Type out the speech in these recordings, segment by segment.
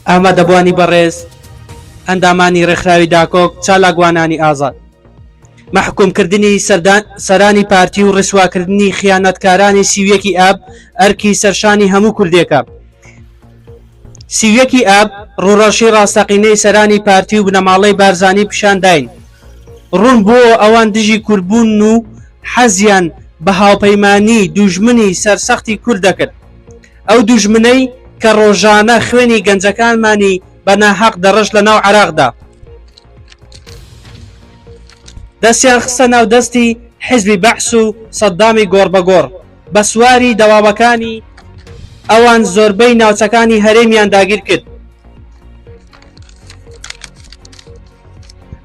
ئامادەبوانی بەڕێز، ئەندامانی ڕێکخراوی داکۆک، چالاکوانانی ئازاد. مەحکومکردنی سەرانی پارتی و ڕیسواکردنی خیانەتکارانی 31 ی ئاب ئەرکی سەرشانی هەموو کوردێکە. 31 ی ئاب ڕووڕەشی ڕاستەقینەی سەرانی پارتی و بنەماڵەی بارزانی پیشان داین. ڕوون بووەوە ئەوان دژی کوردبوون و حەزیان بە هاوپەیمانی دوژمنی سەرسەختی کورد دەکرد. ئەو دوژمنەی کە ڕۆژانە خوێنی گەنجەکانمانی بە ناحەق دەڕشت لە ناو عێراقدا. دەستیان خستە ناو دەستی حیزبی بەعس و سەدامی گۆڕبەگۆڕ، بە سواری دەواوەکانی ئەوان زۆربەی ناوچەکانی هەرێمیان داگیر کرد.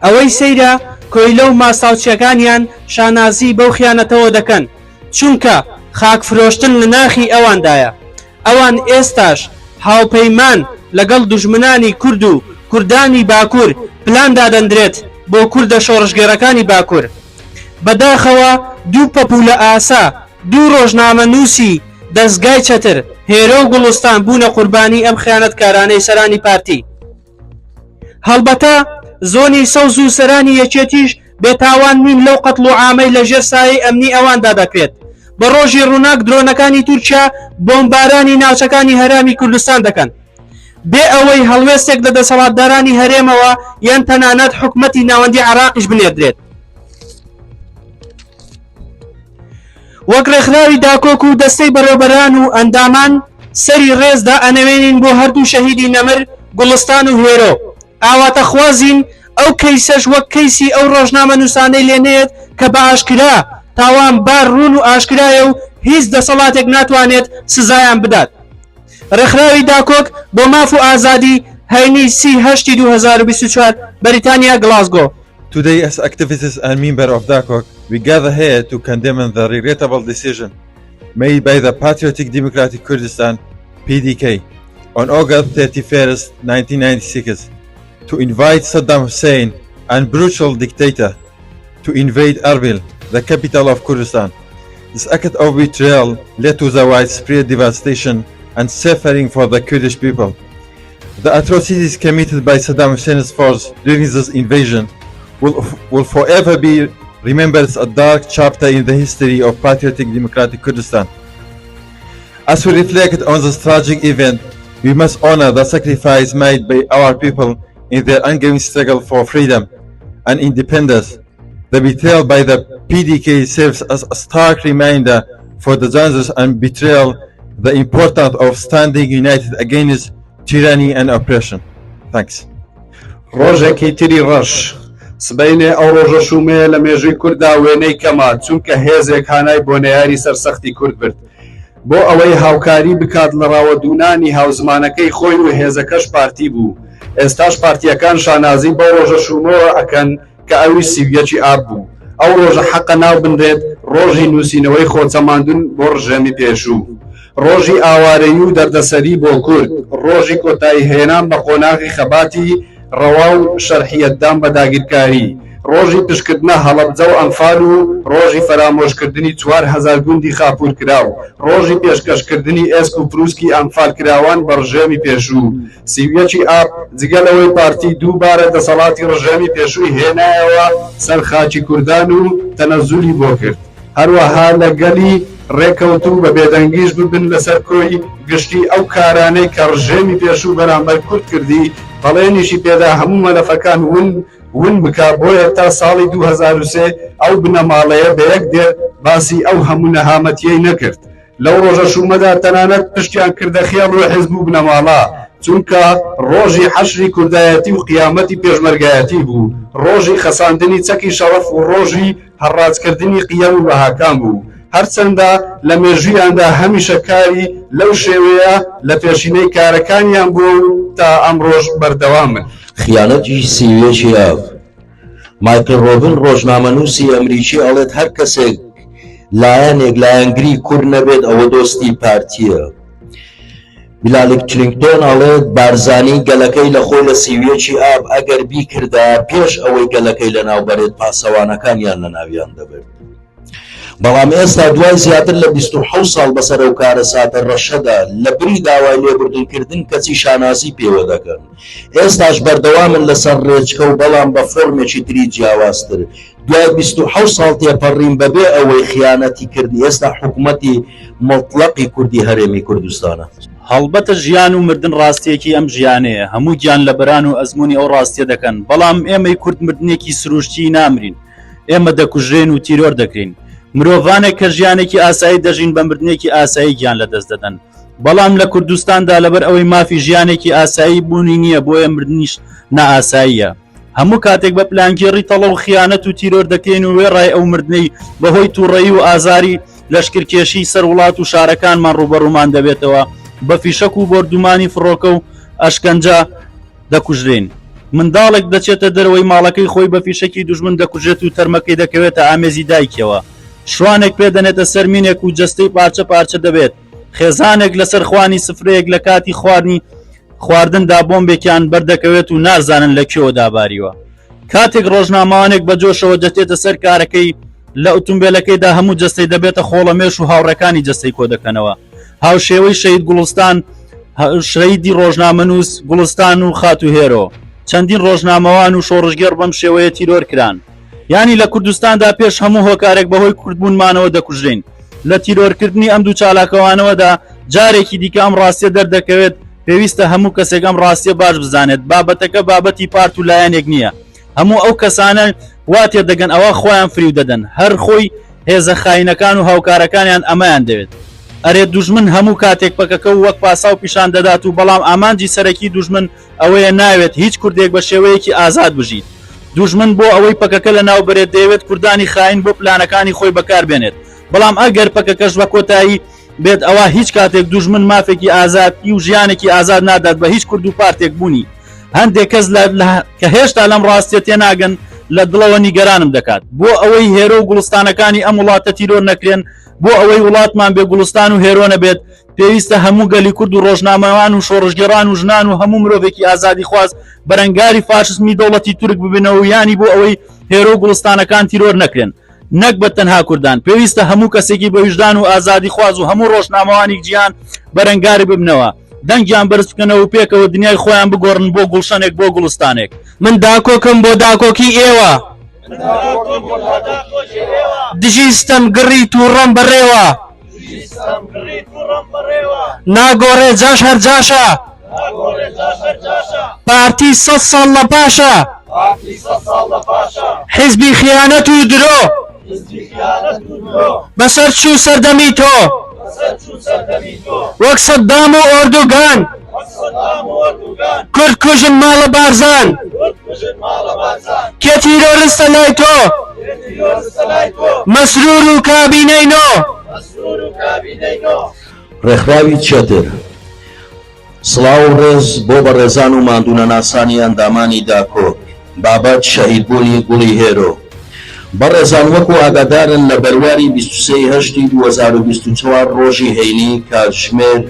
ئەوەی سەیرە کۆیلە و ماستاوچیەکانیان شانازی بەو خیانەتەوە دەکەن، چونکە خاک فرۆشتن لە ناخی ئەواندایە. ئەوان ئێستاش هاوپەیمان لەگەڵ دوژمنانی کورد و کوردانی باکور پلان دادەندرێت بۆ کوردە شۆڕشگێڕەکانی باکور. بەداخەوە دوو پەپولە ئاسا دوو ڕۆژنامەنووسی دەزگای چەتر، هێرۆ و گوڵستان بوونە قوربانی ئەم خیانەتکارانەی سەرانی پارتی. هەڵبەتە زۆنی سەوز و سەرانی یەکێتیش بێتاوان نین لەو قەتڵ و عامەی لە ژێر سایەی ئەمنی ئەواندا دەکرێت. بە ڕۆژی ڕووناک درۆنەکانی تورکیا بۆمبارانی ناوچەکانی هەرامی کوردستان دەکەن. بێ ئەوەی هەڵوێستێک لە دەسەڵاتدارانی هەرێمەوە یان تەنانەت حکومەتی ناوەندی عێراقیش بنێردرێت. وەک ڕێکخراوی داکۆک و دەستەی بەڕێوبەران و ئەندامان سەری ڕێز دائەنەوێنین بۆ هەردوو شەهیدی نەمر گوڵستان و هێرۆ، ئاواتەخوازین ئەو کەیسەش وەک کەیسی ئەو ڕۆژنامەنووسانەی لێ نەیەت کە بە ئاشکرا تاوانبار ڕوون و ئاشکرایە و هیچ دەسەڵاتێک ناتوانێت سزایان بدات. ڕێکخراوی داکۆک بۆ ماف و ئازادی هەینی سی هەشتی 2024 بەریتانیا گڵاسگۆ. Today as activists and member of Dakok, we gather here to condemn the regrettable decision made by the Patriotic Democratic Kurdistan, PDK, on August 31st, 1996, to invite Saddam Hussein and brutal dictator to invade Erbil, the capital of Kurdistan. This act of betrayal led to the widespread devastation and suffering for the Kurdish people. The atrocities committed by Saddam Hussein's force during this invasion will, will forever be remembered as a dark chapter in the history of patriotic democratic Kurdistan. As we reflect on this tragic event, we must honor the sacrifice made by our people in their ongoing struggle for freedom and independence. The betrayal by the PDK serves as a stark reminder for the dangers and betrayal, the importance of standing united against tyranny and oppression. Thanks. ڕۆژێکی تری ڕەش. سبەینێ ئەو ڕۆژە شوومەیە لە مێژووی کورددا وێنەی کەمە، چونکە هێزێک هانای بۆ نەیاری سەرسەختی کورد برد بۆ ئەوەی هاوکاری بکات لە ڕاوەدوونانی هاوزمانەکەی خۆی و هێزەکەش پارتی بوو. ئێستاش پارتییەکان شانازی بەو ڕۆژە شوومەوە ئەکەن کە ئەویش 31 ی ئاب بوو. ئەو ڕۆژە حەقە ناو بنرێت ڕۆژی نووسینەوەی خۆچەماندن بۆ ڕژێمی پێشوو. ڕۆژی ئاوارەیی و دەردەسەری بۆ کورد، ڕۆژی کۆتاییهێنان بە قۆناغی خەباتی ڕەوا و شەرعیەتدان بە داگیرکاری، ڕۆژی پشتکردنە هەڵەبجە و ئەنفال و ڕۆژی فەرامۆشکردنی 4000 گوندی خاپوورکراو، ڕۆژی پێشکەشکردنی ئێسک و پروسکی ئەنفالکراوان بە ڕژێمی پێشوو. 31 ی ئاب، جگە لەوەی پارتی دووبارە دەسەڵاتی ڕژێمی پێشووی هێنایەوە سەر خاکی کوردان و تەنەزولی بۆ کرد، هەروەها لە گەلی ڕێکەوت و بە بێدەنگیش ببن لەسەر کۆی گشتی ئەو کارانەی کە ڕژێمی پێشوو بەرامبەر کورد کردی، بەڵێنیشی پێدا هەموو مەلەفەکان ون ون بکا، بۆیە تا ساڵی 2003 ئەو بنەماڵەیە بە یەک دێر باسی ئەو هەموو نەهامەتیەی نەکرد. لەو ڕۆژە شوومەدا تەنانەت پشتیان کردە خێڵ و حزب و بنەماڵە، چونکە ڕۆژی حەشری کوردایەتی و قیامەتی پێشمەرگایەتی بوو، ڕۆژی خەساندنی چەکی شەڕەف و ڕۆژی هەڕاجکردنی قیەم و بەهاکان بوو. هەرچەندە لە مێژوویاندا هەمیشە کاری لەو شێوەیە لە پێشینەی کارەکانیان بووە و تا ئەمڕۆش بەردەوامن. خیانەتی 31 ی ئاب. مایکل ڕۆبن ڕۆژنامەنووسی ئەمریکی ئەڵێت هەر کەسێک لایەنێک لایەنگری کورد نەبێت ئەوە دۆستی پارتییە. بیلالیک کلینتۆن ئەڵێت بارزانی گەلەکەی لە خۆی لە 31 ی ئاب ئەگەر بیکردایە پێش ئەوەی گەلەکەی لەناو بەرێت پاسەوانەکانیان لەناویان دەبرد. بەڵام ئێستا دوای زیاتر لە 27 ساڵ بەسەر ئەو کارەساتە ڕەشەدا لە بری داوای لێبوردن کردن کەچی شانازی پێوە دەکەن. ئێستاش بەردەوامن لەسەر ڕێچکە و بەڵام بە فۆرمێکی تری جیاوازتر. دوای 27 ساڵ تێپەڕین بەبێ ئەوەی خیانەتی کردن ئێستا حکومەتی موتڵەقی کوردی هەرێمی کوردستانە. هەڵبەتە ژیان و مردن ڕاستییەکی ئەم ژیانەیە، هەموو گیانلەبەران و ئەزموونی ئەو ڕاستییە دەکەن، بەڵام ئێمەی کورد مردنێکی سروشتیی نامرین، ئێمە دەکوژرێین و تیرۆر دەکرێین. مرۆڤانێک کە ژیانێکی ئاسایی دەژین بە مردنێکی ئاسایی گیان لەدەست دەدەن، بەڵام لە کوردستاندا لەبەر ئەوەی مافی ژیانێکی ئاسایی بوونی نییە بۆیە مردنیش نائاساییە. هەموو کاتێک بە پلانگێڕی تەڵە و خیانەت و تیرۆر دەکرێن و وێڕای ئەو مردنەی بەهۆی تووڕەیی و ئازاری لەشکرکێشی سەر وڵات و شارەکانمان ڕووبەڕوومان دەبێتەوە بە فیشەک و بۆردومانی فڕۆکە و ئەشکەنجە دەکوژرێین. منداڵێک دەچێتە دەرەوەی ماڵەکەی خۆی بە فیشەکی دوژمن دەکوژرێت و تەرمەکەی دەکەوێتە ئامێزی دایکیەوە. شوانێک پێ دەنێتە سەر مینێک و جەستەی پارچە پارچە دەبێت. خێزانێک لەسەر خوانی سفرەیەک لە کاتی خواردنی خواردندا بۆمبێکیان بەردەکەوێت و نازانن لە کوێوە داباریوە. کاتێک ڕۆژنامەوانێک بە جۆشەوە دەچێتە سەر کارەکەی لە ئوتومبێلەکەیدا هەموو جەستەی دەبێتە خۆڵەمێش و هاوڕێکانی جەستەی کۆدەکەنەوە. هاوشێوەی شەهید گوڵستان شەهیدی ڕۆژنامەنووس گوڵستان و خاتوو هێرۆ چەندین ڕۆژنامەوان و شۆڕشگێڕ بەم شێوەیە تیرۆر کران. یانی لە کوردستاندا پێش هەموو هۆکارێک بەهۆی کوردبوونمانەوە دەکوژرێین. لە تیرۆرکردنی ئەم دوو چالاکەوانەوەدا جارێکی دیکە ئەم ڕاستیە دەردەکەوێت، پێویستە هەموو کەسێک ئەم ڕاستیە باش بزانێت، بابەتەکە بابەتی پارت و لایەنێک نییە، هەموو ئەو کەسانە وا تێدەگەن ئەوا خۆیان فریو دەدەن، هەر خۆی هێزە خاینەکان و هاوکارەکانیان ئەمەیان دەوێت. ئەرێ دوژمن هەموو کاتێک پەکەکە و وەک پاساو پیشان دەدات و بەڵام ئامانجی سەرەکی دوژمن ئەوەیە ناوێت هیچ کوردێک بە شێوەیەکی ئازاد بژیت. دوژمن بۆ ئەوەی پەکەکە لەناو بەرێت دەیەوێت کوردانی خاین بۆ پلانەکانی خۆی بەکار بێنێت، بەڵام ئەگەر پەکەکەش بە کۆتایی بێت ئەوا هیچ کاتێک دوژمن مافێکی ئازادی و ژیانێکی ئازاد نادات بە هیچ کورد و پارتێک بوونی هەندێک کەس لە کە هێشتا لەم ڕاستیە تێناگەن لە دڵەوە نیگەرانم دەکات بۆ ئەوەی هێرۆ و گوڵستانەکانی ئەم وڵاتە تیرۆر نەکرێن بۆ ئەوەی وڵاتمان بێ گوڵستان و هێرۆ نەبێت پێویستە هەموو گەلی کورد و ڕۆژنامەوان و شۆڕشگێڕان و ژنان و هەموو مرۆڤێکی ئازادیخواز بەرەنگاری فاشسمی دەوڵەتی تورک ببنەوە یانی بۆ ئەوەی هێرۆ و گوڵستانەکان تیرۆر نەکرێن نەک بە تەنها کوردان پێویستە هەموو کەسێکی بە ویژدان و ئازادیخواز و هەموو ڕۆژنامەوانی جیهان بەرەنگاری ببنەوە دەنگیان بەرز بکەنەوە و پێکەوە دنیای خۆیان بگۆڕن بۆ گوڵشەنێک بۆ گوڵستانێک. من داکۆکم بۆ داکۆکی ئێوە. دژی ستەم گڕی تووڕەم بەڕێوە. ناگۆڕێ جاش هەر جاشە. پارتی سەد ساڵ لە پاشە. حیزبی خیانەت و درۆ. بەسەر چوو سەردەمی تۆ. وەک سەدام و ئۆردوگان. کورد کوژن ماڵە بارزان. کێ تیرۆرستە لای تۆ؟ مەسرور و کابینەی نۆ. ڕێکخراوی چەتر. سڵاو و ڕێز بۆ بەڕێزان و ماندوونەناسانی ئەندامانی داکۆک، بابەت، شەهیدبوونی گوڵی هێرۆ. بەڕێزان وەکو ئاگادارن لە بەرواری 23 ی هەشتی 2024 ڕۆژی هەینی کاتژمێر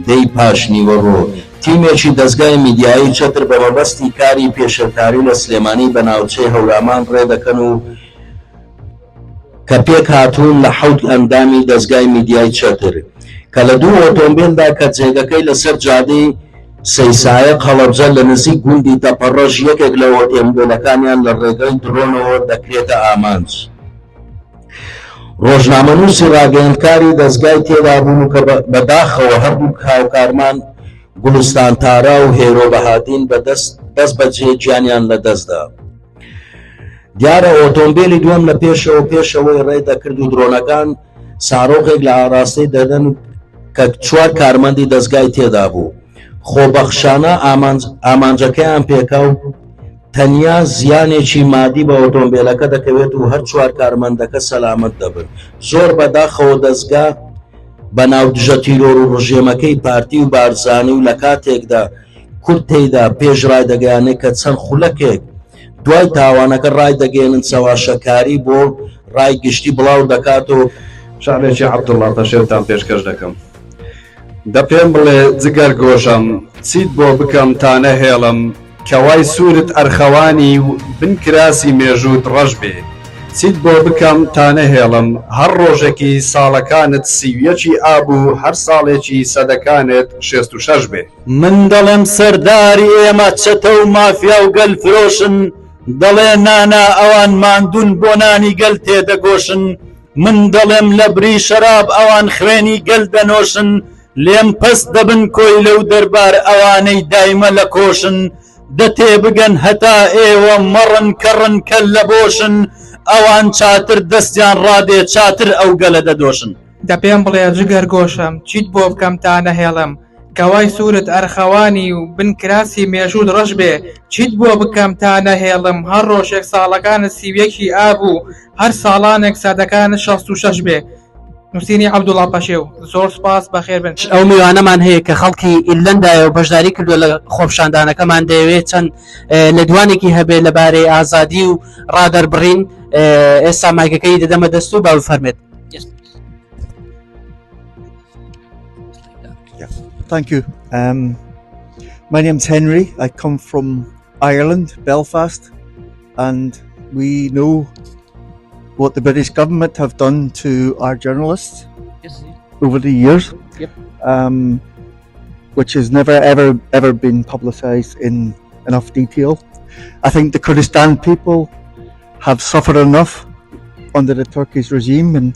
دەی پاش نیوەڕۆ تیمێکی دەزگای میدیایی چەتر بە مەبەستی کاری پێشێلکاری لە سلێمانی بە ناوچەی هەورامان ڕێدەکەن و کە پێکهاتوون لە حەوت ئەندامی دەزگای میدیای چەتر کە لە دوو ئۆتۆمبێلدا کە جێگەکەی لەسەر جادەی سەیسایەق هەڵەبجە لە نزیک گوندی تەپەڕەش یەکێک لە ئۆتێمبێلەکانیان لە ڕێگەی درۆنەوە دەکرێتە ئامانج. ڕۆژنامەنووسی ڕاگەیەندکاری دەزگای تێدابوون و کە بەداخەوە هەردووک هاوکارمان گوڵستان تارا و هێرۆ بەهادین بە دەست دەستبەجێ گیانیان لەدەستدا. دیارە ئۆتۆمبێلی دووەم لە پێشەوە پێشەوەی ڕێ دەکرد و درۆنەکان سارۆخێک لە ئاراستەی دەدەن کە چوار کارمەندی دەستگای تێدا بوو خۆبەخشانە ئامانجەکەیان پێکا و تەنیا زیانێکی مادی بە ئۆتۆمبیلەکە دەکەوێت و هەر چوار کارمەندەکە سەلامەت دەبن زۆر بەداخەوە دەستگا بە ناو دژە تیرۆر و ڕژێمەکەی پارتی و بارزانی و لە کاتێکدا کورد تێیدا پێش ڕایدەگەیانێت کە چەند خولەکێک دوای تاوانەکە ڕایدەگەیەنن چەواشەکاری بۆ ڕای گشتی بڵاو دەکات و شعرێکی عەبدوڵڵا پەشێوتان پێشکەش دەکەم. دە پێم بڵێ جگەر گۆشەم چیت بۆ بکەم تا نەهێڵم کەوای سوورت ئەرخەوانی و بن کراسی مێژووت ڕەش بێ؟ چیت بۆ بکەم تا نەهێڵم هەر ڕۆژێکی ساڵەکانت 31 ی ئاب و هەر ساڵێکی سەدەکانت 66 بێ. من دەڵێم سەرداری ئێمە چەتە و مافیا و گەل فرۆشن، دەڵێ نانا ئەوان ماندوون بۆ نانی گەل تێدەکۆشن، من دەڵێم لەبری شەراب ئەوان خوێنی گەل دەنۆشن، لێم پەست دەبن کۆیلە و دەربار ئەوانەی دایمە لە کۆشن، دە تێبگەن هەتا ئێوە مەڕن کەڕن کەللە بۆشن، ئەوان چاتر دەستیان ڕادێ چاتر ئەو گەلە دەدۆشن. دە پێم بڵێ جگەر گۆشەم چیت بۆ بکەم تا نەهێڵم کەوای سوورت ئەرخەوانی و بن کراسی مێژووت ڕەش بێ چیت بۆ بکەم تا نەهێڵم هەر ڕۆژێک ساڵەکانت 31 ی ئاب و هەر ساڵانێک سەدەکانت 66 بێ نووسینی عەبدوڵا پەشێو زۆر سوپاس بەخێر بن. ئەو میوانەمان هەیە کە خەڵکی ئیرلەندایە و بەشداری کردووە لە خۆپیشاندانەکەمان دەیەوێت چەند لێدوانێکی هەبێت لەبارەی ئازادی و ڕادەربڕین ئێستا مایکەکەی دەدەمە دەست و با بفەرمێت. Thank you. Um, my name's Henry. I come from Ireland, Belfast, and we know what the British government have done to our journalists yes. over the years, yep. um, which has never ever ever been publicised in enough detail. I think the Kurdistan people have suffered enough under the Turkish regime, and,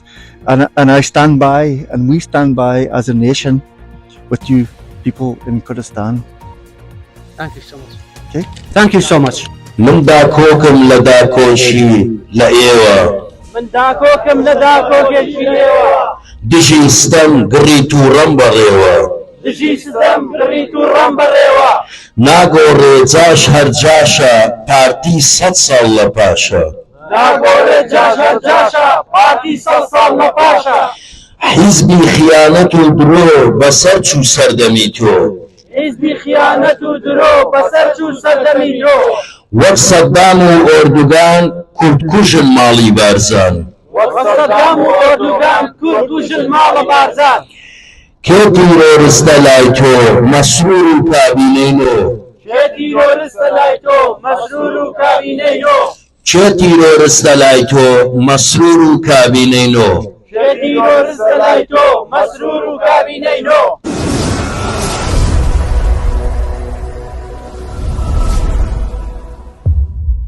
and, and I stand by, and we stand by as a nation with you people in Kurdistan. Thank you so much. Okay. Thank you so much. من داکۆکم لە داکۆکی لە ئێوە. من داکۆکم لە داکۆکێکی ئێوە. دژی ستەم گڕی تووڕەم بەڕێوە. دژی ستەم گڕی تووڕەم بەڕێوە. ناگۆڕێ جاش هەر جاشە پارتی سەد ساڵ لە پاشە. ناگۆڕێ جاش هەر جاشە پارتی سەد ساڵ لە پاشە. حیزبی خیانەت و درۆ بەسەر چوو سەردەمی تۆ. حیزبی خیانەت و درۆ بەسەر چوو سەردەمی تۆ. وەک سەدام و ئۆردوگان کوردکوژن ماڵی بارزان. وەک سەدام و ئۆردوگان کوردکوژن ماڵە بارزان. کێ تیرۆرستە لای تۆ مەسرور و کابینەی نۆ. کێ تیرۆرستە لای تۆ مەسرور و کابینەی نۆ. کێ تیرۆرستە لای تۆ مەسرور و کابینەی نۆ. کێ تیرۆرستە لای تۆ مەسرور و کابینەی نۆ.